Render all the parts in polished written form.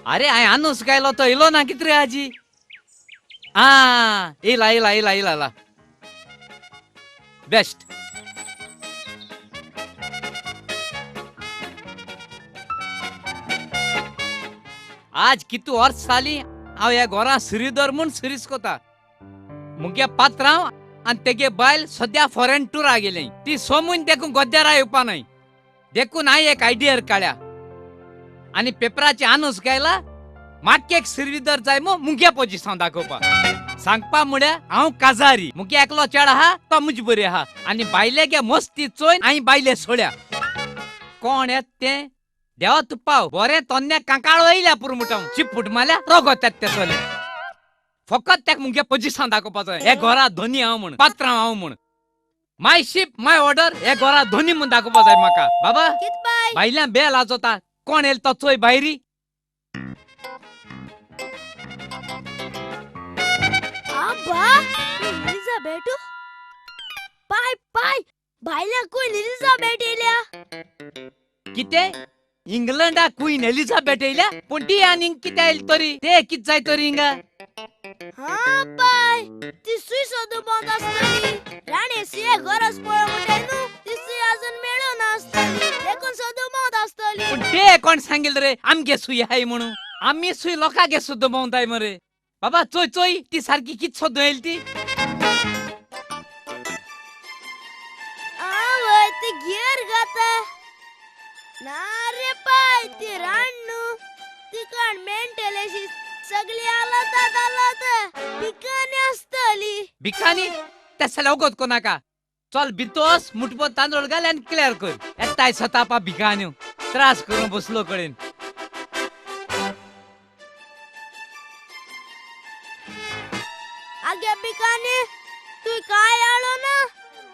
अरे हांवें आनूस गायलो तो येयलो ना कित रे आजी? आ येयला येयला येयला येयला येयला. बेस्ट. आज कितू वर्स जाली हांव ह्या घोरां सुरीदर म्हूण सुरीस कोता. मुगे पात्रांव आनी तेगे बायल सद्या फॉरेन टुरा गेली. ती स म्हयने देखून गोद्यारा येवपा न्हय. देखून हांवें एक आयडियर काडल्या आनी पेपराचे आनूस गायला म्हाका एक सिर्विदर जाय मू मुगे पोजिसांव दाखोवपा. सांगपा म्हळ्यार हांव काजारी. मुगे एकलो चेडो आहा तो मुजे बरी आहा आनी बायले गे मस्ती चोयन हांवें बायले सोडल्या. कोण येत तें देवा तूं पाव बरें तन्न्या कांकाळ वयल्या पुरो मुठो चिपूट मारल्या रोगोत येता तें चले. फकत तेका मुगे पोजिसांव दाखोवपाचो. हे घरा धनी हांव म्हूण, पात्रांव हांव म्हूण. माय शीप माय ऑर्डर हे घरा धनी म्हूण दाखोवपा जाय म्हाका. बाबा कित बाय? भायल्यान बेल आजोता कोण येयलो तो चोय भायरी. आबा एलिझाबेटू पाय पाय भायल्या क्वीन एलिझाबेट येयल्या. कितें इंग्लंडा क्वीन एलिझाबेट येयल्या? पूण ती आनीक कितें आयली तरी? ते कित जाय तरी हिंगा? हा पाय ती सुय सोदून भोंवता आसतली. राणे सुये गरज पळय म्हणटाय न्हू, ती सुय अजून मेळूं ना आसतली देखून सोदून भोंवता आसतली. पूण ते कोण सांगील रे आमगे सुय आहाय म्हणून? आमी सुय लोकांगे सुद्दां भोंवताय मरे. बाबा चोय चोय ती सारकी कित सोदून येयली ती. आवय ती गियर गाता ना रे पाय, ती राण न्हू, ती कोण मेंटल अशी सगळी आलतात आलत भिकानी आसतली. भिकानी? तें जाल्यार वगत कोनाका. चल भितोस मुठभर तांदूळ घाल आनी क्लियर कर. येताय सतापा भिकान्यो त्रास करून बसलो कडेन. आगे भिकानी तूं काय आळो ना,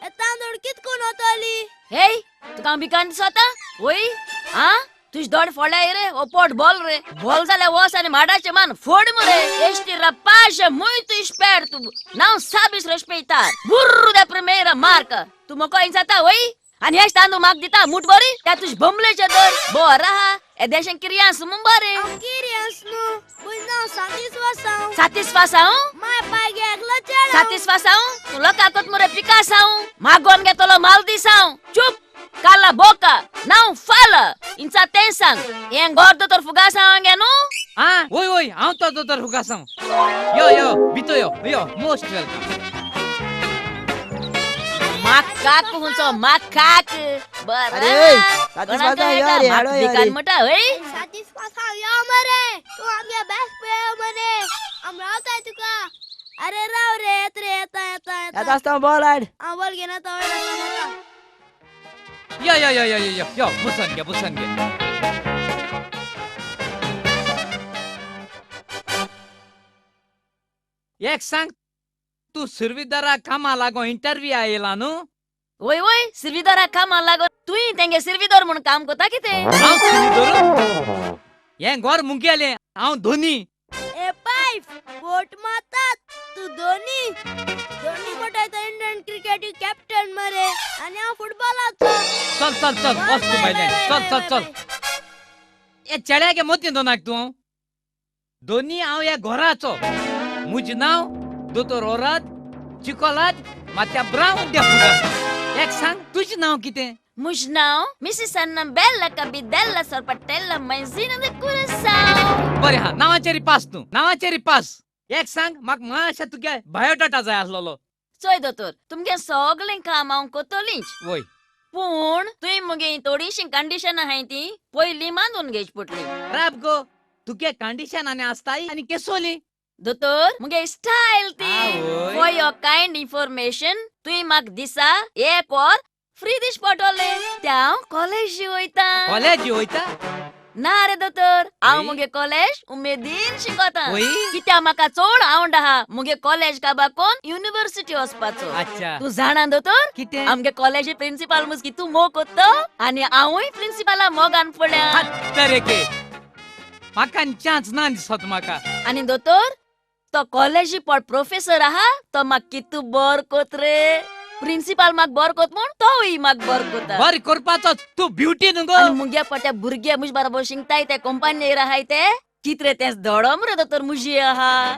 हे तांदूळ कितकून वतली? हेय तुका हांव भिकान दिसता वय? आ तुज दोड फोडल्याय रे, हो पोट बोल रे, बोल जाल्यार वस आनी माडाचे मान फोड मरे. Este rapaz é muito esperto, não sabes respeitar. Burro da primeira marca. तूं म्हाका हिंसाता वय? आनी हेच तांदूळ म्हाका दिता मूठ बरी, त्या तुज बमलेचे दर बर आहा. येदेशें किरियांस म्हूण बरें. हांव किरियांस न्हू, म्हजें नांव सातीस्वासांव. सातीस्वासांव? माय पाय गे एकलो चेडो. सातीस्वासांव? तूं लोकांकूच मरे पिकासांव, मागोन घेतलो माल दिसांव. चूप, काला बोका, नांव फाल. इंचा तें सांग, हें घर दोतोर फुगासांव गे न्हू? आ वय वय हांव तो दोतोर फुगासांव. यो यो भितर यो यो, मोस्ट welcome. माकाक हुंचो माकाक. बरं. अरे, सातीस्वासांव यो रे, हाडो यो रे. भिकान म्हणटा हय? सातीस्वासांव यो मरे, तूं आमगे बेस्ट प्लेयर मरे, आम रावताय तुका. अरे राव रे, येत रे, येता येता येता येता. आसतना बॉल हाड. हांव बॉल घेना तो वयर आसा म्हाका. यो यो यो यो यो यो यो बसून घे बसून घे. एक सांग, तूं सुर्विदारा कामा लागो इंटरव्यू आयला न्हू? वय वय सिर्विदोरा कामा लागो. तुंय तेंगे सिर्विदोर म्हूण काम कोता कितें? हांव सिर्विदोर? हें घर मुगेलें, हांव धोनी. ए पाय फोट मारतात, तूं धोनी. धोनी म्हणटाय तो इंडियन क्रिकेटी कॅप्टन मरे, आनी हांव फुटबॉलाचो. चल चल चल वच तूं भायल्यान, चल चल चल. हे चेड्यागे मोती दोनाक तूं धोनी. हांव ह्या घराचो. म्हजें नांव दोतोर ओराद चिकोलाद मात्या ब्रावन द्या फुगासांव. एक सांग, तुजें नांव कितें? म्हजें नांव मिसीस अन्ना बेल्ला कबिदेल्ला सोरपटेल्ला मैझिना दे कुरसांव. बरें हा, नांवाचेर पास तूं, नांवाचेर पास. एक सांग म्हाका, मातशें तुगे बायोडाटा जाय आसलेलो. चोय दोतोर, तुमगे सगळें काम हांव कोतोलीच. वय. पूण तुवें मुगे थोडीशीं कंडिशनां आहाय ती पयलीं मानून घेवची पडली. राब गो, तुगे कंडिशन आनी आसताय आनी केसोली. दोतोर, मुगे स्टायल ती. आवय. फॉर your kind information, तुवें म्हाका दिसा एक वर फ्री दीस पडटलें तें हांव कॉलेज वयता. कॉलेज वयता? ना रे दोतोर, हांव वय. मुगे कॉलेज उमेदीन शिकता. वय. कित्याक म्हाका चड आवड आहा मुगे कॉलेज काबाकोन युनिव्हर्सिटी वचपाचो. अच्छा. तूं जाणा दोतोर, कितें? आमगे कॉलेजी प्रिन्सिपाल मुज कितू मोग कोत्तो आनी हांवूय प्रिन्सिपाला मोगान पडल्या. तरेके म्हाका चान्स ना दिसत म्हाका. आनी दोतोर, तो कॉलेजी पड प्रोफेसर आहा तो म्हाका कितू बर कोत रे. प्रिन्सिपाल म्हाका बर कोत म्हूण तोवूय म्हाका बर कोता. बरें करपाचोच तूं ब्युटी न्हू गो. आनी मुगे पट्या भुरगे म्हजे बरोबर शिंकताय ते कंपनीर आहाय ते कित रे तेंच दोडो मरे दोतोर मुजी आहा.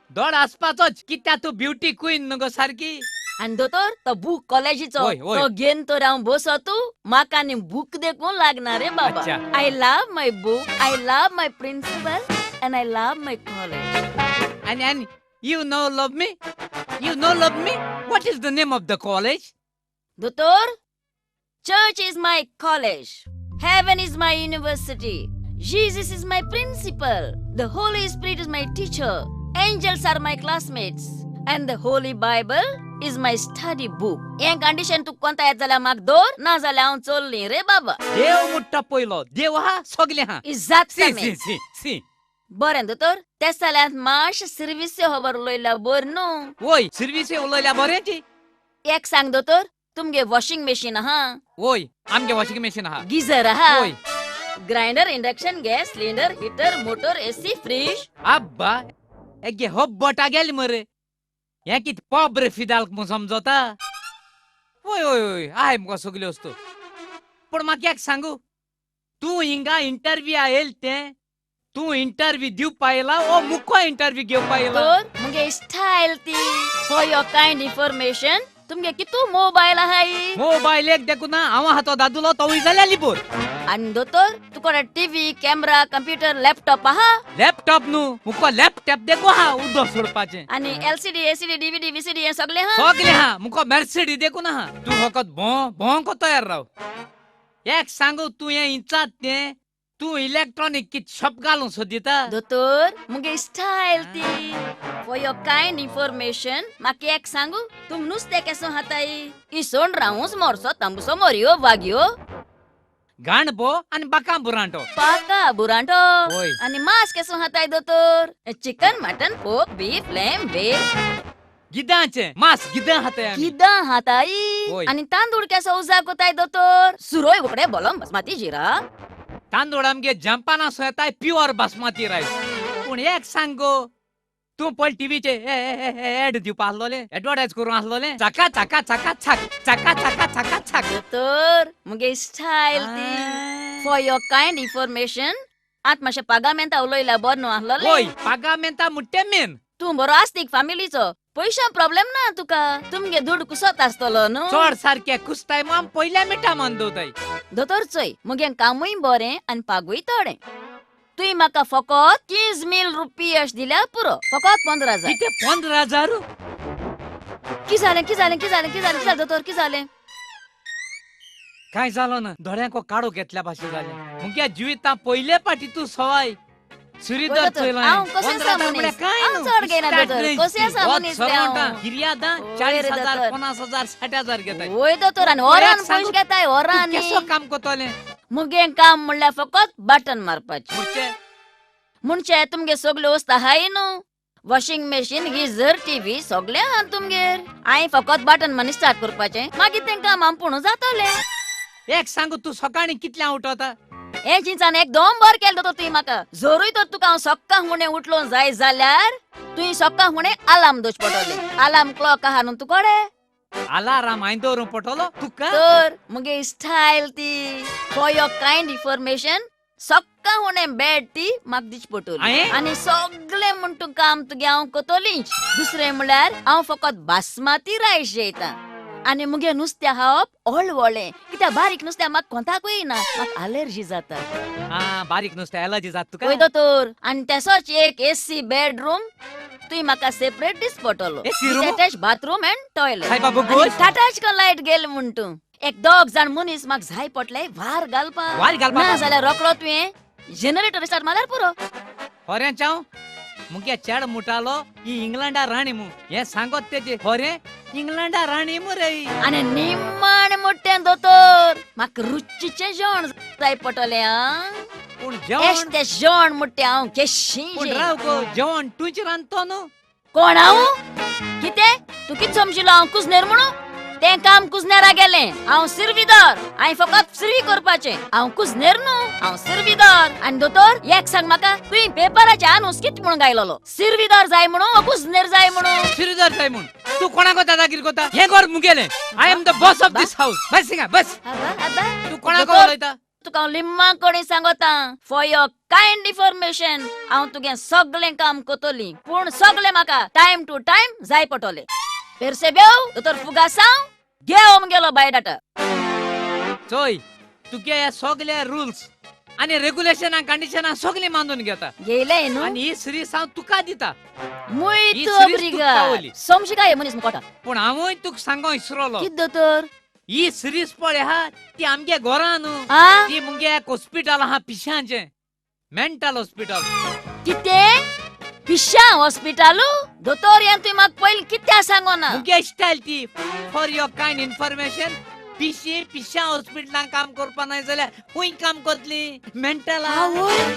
दोड आसपाचोच, कित्याक तूं ब्युटी क्वीन न्हू गो सारकी. आनी दोतोर तो बूक कॉलेजीचो वय, वय. तो घेवन तर हांव बसतू, म्हाका आनी बूक देखून लागना रे बाबा. अच्छा. I love my book, I love my principal and I love my college. आनी आनी you no love me, you no love me. What is the name of the college? दोतोर, church is my college, heaven is my university, Jesus is my principal, the Holy Spirit is my teacher, angels are my classmates and the Holy Bible is my study book. हें condition तुका कोंता येत जाल्यार म्हाका दवर, ना जाल्यार हांव चल्ली रे बाबा. देव मुट्टा पयलो, देव आहा सगलें आहा. इजात. सी सी सी सी. बरें दोतोर, तेच जाल्यार मातशें सर्विसे खबर उलयल्या बर न्हू? वय, सर्विसे उलयल्या बरें ती. एक सांग दोतोर, तुमगे वॉशिंग मशीन आहा? वय, आमगे वॉशिंग मशीन आहा. गिझर आहा? वय. Grinder, induction, gas cylinder, heater, motor, AC, fridge? आब्बा, एगे होब्बटा गेली मरे. हें कित पोब्रे फिदाल्क म्हूण समजता? वय वय वय, आहाय मुगो सगल्यो वस्तू. पूण म्हाका एक सांगू, तूं हिंगा इंटरव्यू येयल तें तूं इंटरव्यू दिवपा येयला ओ मुको इंटरव्यू घेवपा येयला? तर मुगे स्टायल ती. फॉर your kind information, तुमगे कितू मोबायल आहाय? मोबायल एक देखून ना, हांव आहा तो दादुलो, तोवूय जाल्यार लिपोर. आनी दोतोर, तुका टीव्ही, कॅमेरा, कंप्युटर, लॅपटॉप आहा? लॅपटॉप न्हू, मुको लॅपटॉप देखू आहा उदक सोडपाचें. आनी एलसीडी, एसीडी, डीव्हीडी, व्हीसीडी हें सगळें आहा? सगळें आहा, मुको मॅर्सिडी देखून आहा. तूं फकत भों भों को तयार राव. एक सांगू, तूं हें इंचात तें तूं इलेक्ट्रॉनिक कित शॉप घालूंक सोदिता? दोतोर, मुगे स्टायल ती. फॉर your kind information, म्हाका एक सांगू, तुम नुस्तें केसो हाताय? इसोण, रावूस, मोरसो, तांबूसो, मोरयो, वाग्यो? गाणबो आनी बाकां बुरांटो. पाका बुरांटो? वय. आनी मांस केसो हाताय दोतोर? Chicken, mutton, pork, beef, lamb, veal? गिदांचें मांस, गिदां हाताय आमी. गिदां हाताय? वय. आनी तांदूळ केसो उजाक कोताय दोतोर? सुरोय, उकडे, बोलम, बासमती, जिरा? तांदूळ आमगे जंपाना येताय, प्युअर बासमती रायस. पूण एक सांग गो, तूं पळय टिवीचे एड दिवपा आसलोले, एडवर्टायज करूंक आसलोले, चाका चाका चाका छाक, चाका चाका चाका छाक. दोतोर, मुगे स्टायल ती. फॉर your kind information, आत मातशें पागामेंता उलयल्या बरो न्हू आसलोलें? वय, पागामेंता मुट्टे मेन. तूं बरो आस्तीक फामिलीचो, पयशा प्रॉब्लेम ना तुका. तुमगे दुड कुसत आसतलो न्हू? चड सारके कुसताय मग आम पयल्या मिठा मान दवताय. दोतोर चोय, मुगे कामूय बरें आनी पागूय थोडें. तुवें म्हाका फकत 15,000 रुपया दिल्यार पुरो, फकत 15,000. कितें, 15,000? की जालें, की जालें, की जालें, की जालें, की जालें दोतोर, की जालें? काय जालो ना, दोळ्यांको काडो घेतल्या भाशेन जालें. मुग्या जिविता पयले पाटी तूं सवाय सुरीदर वय दोतोर, चोयलां. हांव कशें आसा मनीस? हांव चड घेयना दोतोर, कशें आसा मनीस तें हांव? गिर्यादां वय चाळीस रे हजार दोतोर. 50,000, 60,000 घेताय. वय दोतोर, आनी वरान एक सांगू, पयशे घेताय वरांनी. केसो काम करतलें? मुगे काम म्हणल्यार फकत बटन मारपाचें. म्हणजे? म्हणजे तुमगे सगल्यो वस्तू आहाय न्हू, वॉशिंग मशीन, गिझर, टीव्ही सगळें आहा तुमगेर. हांवें फकत बटन मारून स्टार्ट करपाचें, मागीर तें काम आमपूण जातलें. एक सांगू, तूं सकाळीं कितल्यांक उठता? हें चिंचान एकदम बरें केलें दोतोर तुवें म्हाका. जरूय तर तुका हांव सक्का हुणे उठलो जाय जाल्यार तुवें सक्का हुणे अलार्म दवरचें पडटलें. अलार्म क्लॉक आहा न्हू तुकडे? अलाराम हांवें दवरूंक पडटलो तुका? तर मुगे स्टायल ती. फॉर your kind information, सक्का हुणे बेड टी म्हाका दिवची पडटली. हांवें? आनी सगळें म्हण तूं काम तुगे हांव करतलीच. दुसरें म्हणल्यार हांव फकत बासमती रायस जेयतां आनी मुगे नुस्तें खावप हळवळें, कित्याक बारीक नुस्तें म्हाका कोंताकूय ना, म्हाका अलर्जी जाता. हा, बारीक नुस्तें एलर्जी जाता तुका? वय दोतोर, आनी तेसोच एक एसी बेडरूम तुवें म्हाका सेपरेट दीस पडटलो. AC room? Attach bathroom and toilet. सायबा भोगोस. टाटाच का लायट गेल म्हण तूं एक दोग जाण मनीस म्हाका जाय पडले वार घालपाक. वार घालपाक? ना जाल्यार रोकडो तुवें जनरेटर स्टार्ट मारल्यार पुरो. खरें चाव, मुगे चेड मुटालो ही इंग्लंडा राणी मू, हें सांगत तेजे खरें, इंग्लंडा राणी मरे ही. आनी निम्माण मोठें दोतोर, म्हाका रुचीचें जेवण जाय पडटलें आं. पूण जेवण एश्टें जेवण मुट्टें हांव केशी. पूण राव गो, जेवण तूंच रांदतो न्हू? कोण हांव? कितें तूं कितें समजिलो, हांव कुजनेर म्हणून? तें काम कुजनेरा गेलें. हांव सिर्विदार, हांवें फकत सिर्वी करपाचें. हांव कुजनेर न्हू, हांव सिर्विदार. आनी दोतोर एक सांग म्हाका, तुवें पेपराचे आनूस कितें म्हणून गायलोलो? सिर्विदार जाय म्हणून, कुजनेर जाय म्हणून? सिरिदार जाय म्हूण तूं कोणाक दादागिरी करता? हें घर मुगेलें. I am the boss of this house. बस हिंगा बस. आबा आबा. तूं कोणाक दोतोर. उलयता? तुका हांव लिम्मा कडेन सांगता, फॉर your kind information, हांव तुगे सगळें काम करतली, पूण सगळें म्हाका टायम टू टायम जाय पडटलें. पेरसेबेव दोतोर फुगासांव, घे हो मुगेलो बायोडाटा. चोय, तुगे हे सगळे रुल्स आनी रेग्युलेशनां कंडिशनां सगळीं मानून घेता. घेयलें न्हू? आनी ही सिरीज हांव तुका दिता. मुय ही तूं सिरीज तुका ओब्रिगाद. पावली. समशी काय मनीस मुकोटा. पूण हांवूय तुका सांगो इसरोलो. कित दोतोर? ही सिरीज पळय हा, ती आमगे घरां न्हू. आ? ती मुगे एक हॉस्पिटल आहा पिशांचें, मेंटल हॉस्पिटल. कितें, पिश्या हॉस्पिटलू? दोतोर, हें तुवें म्हाका पयलीं कित्याक सांगोना? मुगे स्टायल ती. फॉर your kind information, पिशी पिश्या हॉस्पिटलान काम करपा नाय जाल्यार खूंय काम करतली मेंटल? आवय.